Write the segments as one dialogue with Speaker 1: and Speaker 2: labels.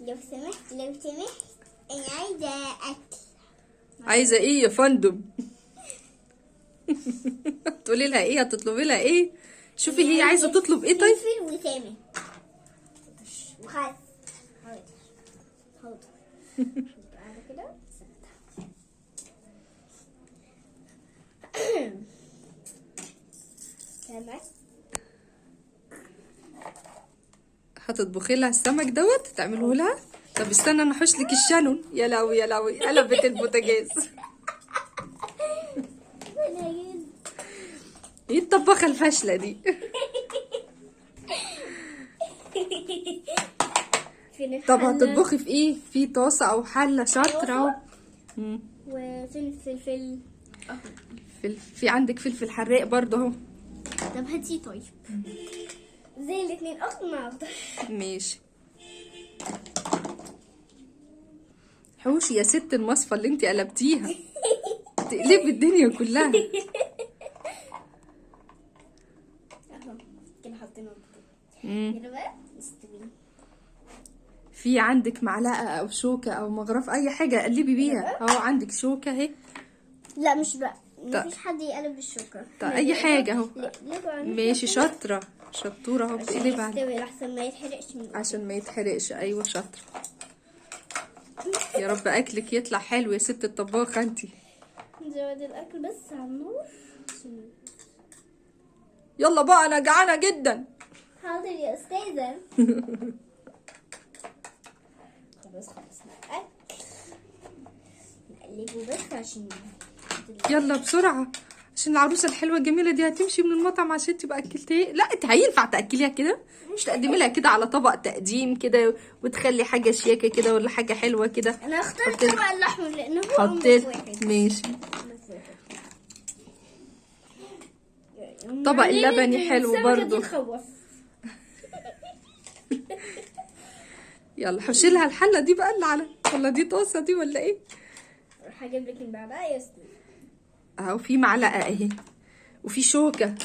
Speaker 1: لو سمحت لو سمحت، انا عايزه اكل.
Speaker 2: عايزه ايه يا فندم؟ تقولي لها ايه؟ هتطلبي لها ايه؟ شوفي هي عايزه تطلب ايه. طيب
Speaker 1: فلفل وسمك وخس. حاضر حاضر. بعد كده سمك.
Speaker 2: هتطبخي لها السمك دوت؟ تعمله لها؟ طب استنى انا احوش لك الشانون. يا لهوي يا لهوي، قلبت البوتاجاز. ايه الطباخه الفاشلة دي؟ طب هتطبخي في ايه؟ في طاسه او حله؟ شاطرة اهو.
Speaker 1: وفين الفلفل؟
Speaker 2: في عندك فلفل حراق برضه اهو.
Speaker 1: طب هاتيه. طيب زي الاثنين، اخضر مع اخضر.
Speaker 2: ماشي. حوشي يا ست المصفى اللي انت قلبتيها، تقلبي الدنيا كلها.
Speaker 1: اهو كده حطينا. كده بقى مستوي.
Speaker 2: في عندك معلقه او شوكه او مغرف، اي حاجة قلبي بيها اهو. عندك شوكه اهي.
Speaker 1: لا مش بقى، مفيش حد يقلب بالشوكة.
Speaker 2: طيب اي حاجة اهو. ماشي شاطرة شطوره اهو، بتقلبي
Speaker 1: عليه عشان ما يتحرقش من
Speaker 2: عشان ما يتحرقش. ايوه شاطرة. يا رب اكلك يطلع حلو يا ست الطباخه انتي.
Speaker 1: نزود الاكل بس على النار.
Speaker 2: يلا بقى انا جعانة جدا.
Speaker 1: حاضر يا استاذه. خلاص خلصنا الاكل، نقلبه بس عشان
Speaker 2: يلا بسرعة، عشان العروسة الحلوة الجميلة دي هتمشي من المطعم عشان تبقى اكلتيه. لا انت هينفع تاكليها كده؟ مش تقدمي لها كده على طبق تقديم كده وتخلي حاجة شياكه كده ولا حاجة حلوة كده؟
Speaker 1: انا اخترت الطبق الاحمر لانه هو
Speaker 2: حطيت. ماشي. طبق اللبني حلو برضو. يلا حوشي لها الحلة دي بقى اللي على، ولا دي طاسه دي ولا ايه؟
Speaker 1: هروح اجيب لك المعلقة يا استاذ.
Speaker 2: اهو في معلقه اهي وفي شوكه،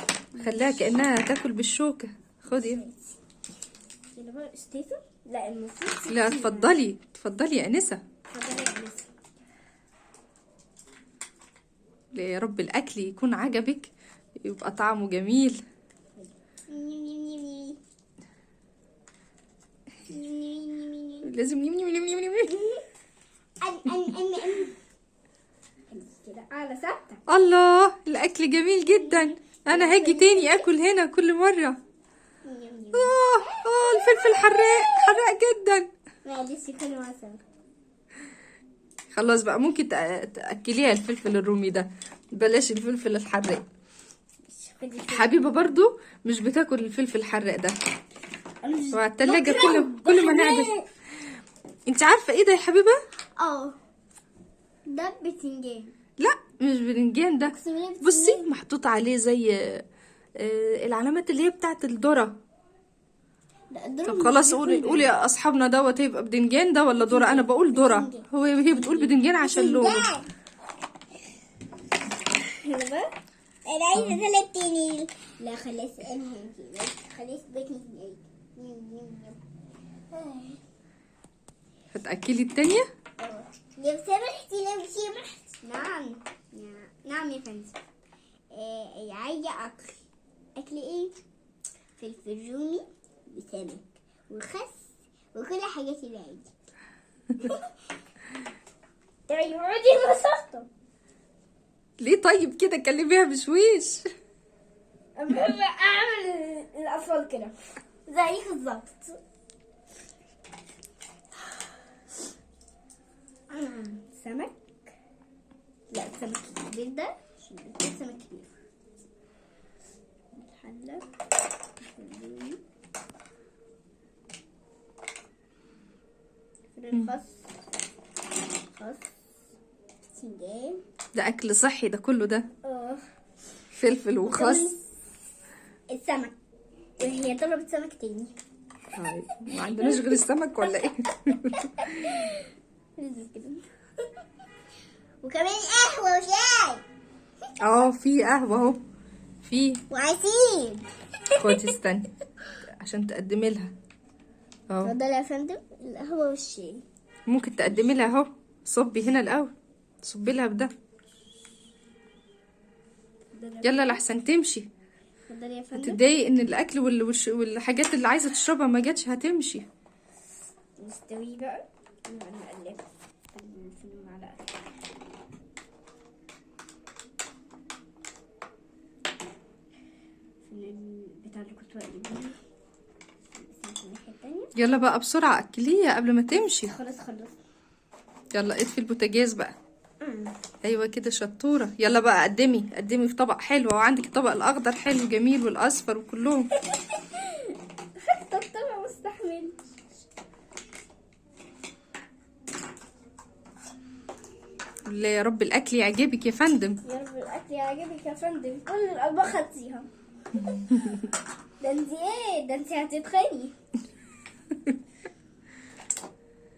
Speaker 2: خليها كانها تاكل بالشوكة. خدي.
Speaker 1: لا المفروض
Speaker 2: لا اتفضلي اتفضلي يا انسه.
Speaker 1: اتفضلي يا انسه.
Speaker 2: يا رب الاكل يكون عجبك، يبقى طعمه جميل. لازم نيم نيم نيم نيم نيم.
Speaker 1: كده على ثابتة.
Speaker 2: الله الاكل جميل جدا، انا هاجي تاني اكل هنا كل مرة. الفلفل حراق حراق جدا.
Speaker 1: معلش يكون وصل.
Speaker 2: خلاص بقى ممكن تاكليها الفلفل الرومي ده، بلاش الفلفل الحراق. حبيبه برضو مش بتاكل الفلفل الحراق ده. وعلى التلاجة كل ما نعمل. انت عارفه ايه ده يا حبيبه؟
Speaker 1: ده بتنجان.
Speaker 2: لا مش بتنجان ده، بصي محطوط عليه زي العلامات اللي هي بتاعت الذرة. طب خلاص قولي قولي يا اصحابنا دوت هيبقى بدنجان ده ولا ذره؟ انا بقول ذره، هو هي بتقول بدنجان عشان لونه.
Speaker 1: انا عايزه ثلاث تاني. لا خلاص انا خلاص بكني.
Speaker 2: هتاكلي التانية؟
Speaker 1: لو سمحتي لو سمحت. نعم نعم يا فندم. عايزه اكل. اكل ايه؟ فلفل رومي وسمك وخس وكل حاجات اللي عايزه. طيب اقعدي بساطة.
Speaker 2: ليه طيب كده؟ كلميها بشويش.
Speaker 1: بحب اعمل الاطفال كده زيك بالظبط. سمك، لا سمك كبير ده، سمك كبير. الحلة الخس، خس باذنجان.
Speaker 2: ده اكل صحي ده كله ده. فلفل وخس.
Speaker 1: السمك هي طلبت سمك تاني.
Speaker 2: طيب ما عندناش غير السمك ولا ايه؟
Speaker 1: وكمان قهوة وشاي.
Speaker 2: في قهوة اهو، في
Speaker 1: وعصير.
Speaker 2: خدي استني عشان تقدمي لها. اهو.
Speaker 1: اتفضل يا فندم القهوة والشاي.
Speaker 2: ممكن تقدمي لها اهو، صبي هنا الاول، صبي لها بده. يلا لحسن تمشي.
Speaker 1: اتفضل يا فندم.
Speaker 2: هتتضايق ان الاكل والحاجات اللي عايزه تشربها ما جاتش، هتمشي.
Speaker 1: نستوي بقى، نقلب في المعلقة. في البتاع اللي كنت بقلبه. الناحية التانية.
Speaker 2: يلا بقى بسرعة اكليها قبل ما تمشي.
Speaker 1: خلاص خلاص.
Speaker 2: يلا اطفي البوتاجاز بقى. ايوه كده شطوره. يلا بقى قدمي، قدمي في طبق حلو. وعندك الطبق الاخضر حلو جميل والاصفر وكلهم.
Speaker 1: طب طبق مستحمل.
Speaker 2: لا يا رب الاكل يعجبك يا فندم.
Speaker 1: يا رب الاكل يعجبك يا فندم. كل الاطباق خدتيها. ده انت ايه؟ ده انت هتتخني.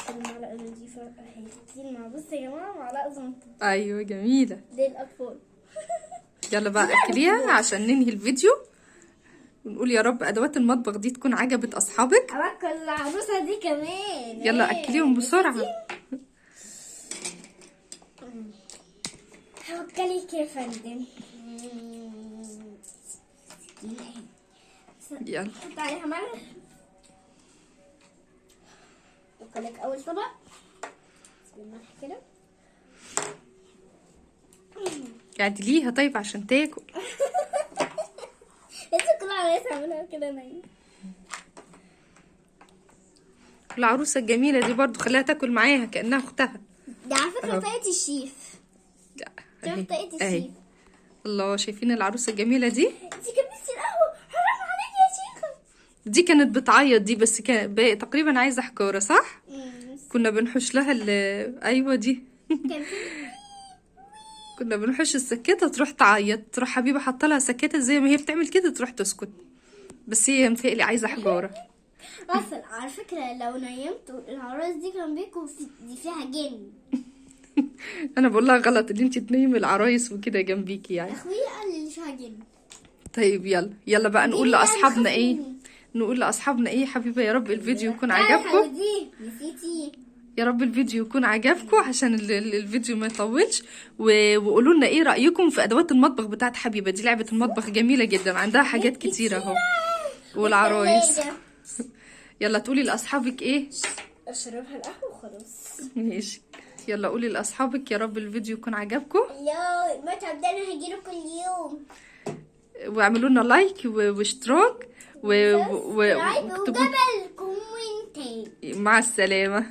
Speaker 1: المعلقة نضيفه اهي. دي بصوا يا جماعة معلقه زنطه.
Speaker 2: ايوه جميلة
Speaker 1: للاطفال.
Speaker 2: يلا بقى اكليها عشان ننهي الفيديو ونقول يا رب ادوات المطبخ دي تكون عجبت اصحابك.
Speaker 1: اوكل العروسة دي كمان.
Speaker 2: يلا اكليهم بسرعة.
Speaker 1: هوكلك يا فندم.
Speaker 2: يلا
Speaker 1: حط عليها ملح. وكلك اول طبق بالملح كده.
Speaker 2: اعدليها طيب عشان تاكل.
Speaker 1: لازم كل عرايس اعملها كده نايمة.
Speaker 2: العروسة الجميلة دي برضو خليها تاكل معاها كانها اختها.
Speaker 1: ده على فكرة طاقية الشيف.
Speaker 2: لا
Speaker 1: طاقية الشيف.
Speaker 2: الله، شايفين العروسة الجميلة دي؟
Speaker 1: انتي كبستي القهوة، حرام عليك يا شيخه.
Speaker 2: دي كانت بتعيط دي، بس كان تقريبا عايزه حجارة صح؟ كنا بنحش لها ايوه دي. كنا بنحش السكتة تروح تعيط، تروح حبيبه حاطه لها سكتة زي ما هي بتعمل كده تروح تسكت، بس هي متهيألي عايزه حجارة.
Speaker 1: اصل على فكرة لو نيمت العرايس دي كان بيكم دي فيها جن.
Speaker 2: انا بقول لها غلط ان انت تنيمي العرايس وكده جنبيكي يعني.
Speaker 1: اخويا قال لي فيها جن.
Speaker 2: طيب يلا يلا بقى نقول لاصحابنا ايه؟ نقول لاصحابنا ايه حبيبه؟ يا رب الفيديو يكون عجبكم.
Speaker 1: نسيتي.
Speaker 2: يا رب الفيديو يكون عجبكم عشان الفيديو ما يطولش. وقولوا لنا ايه رايكم في ادوات المطبخ بتاعت حبيبه دي. لعبه المطبخ جميلة جدا، عندها حاجات كتيرة اهو. والعرايس. يلا تقولي لاصحابك ايه؟
Speaker 1: اشربها القهوة وخلاص.
Speaker 2: ماشي، يلا قولي لاصحابك يا رب الفيديو يكون عجبكم.
Speaker 1: يا ما تعبدنا هجيله كل يوم.
Speaker 2: واعملوا لنا like واشتراك
Speaker 1: وقبل comment.
Speaker 2: مع السلامة.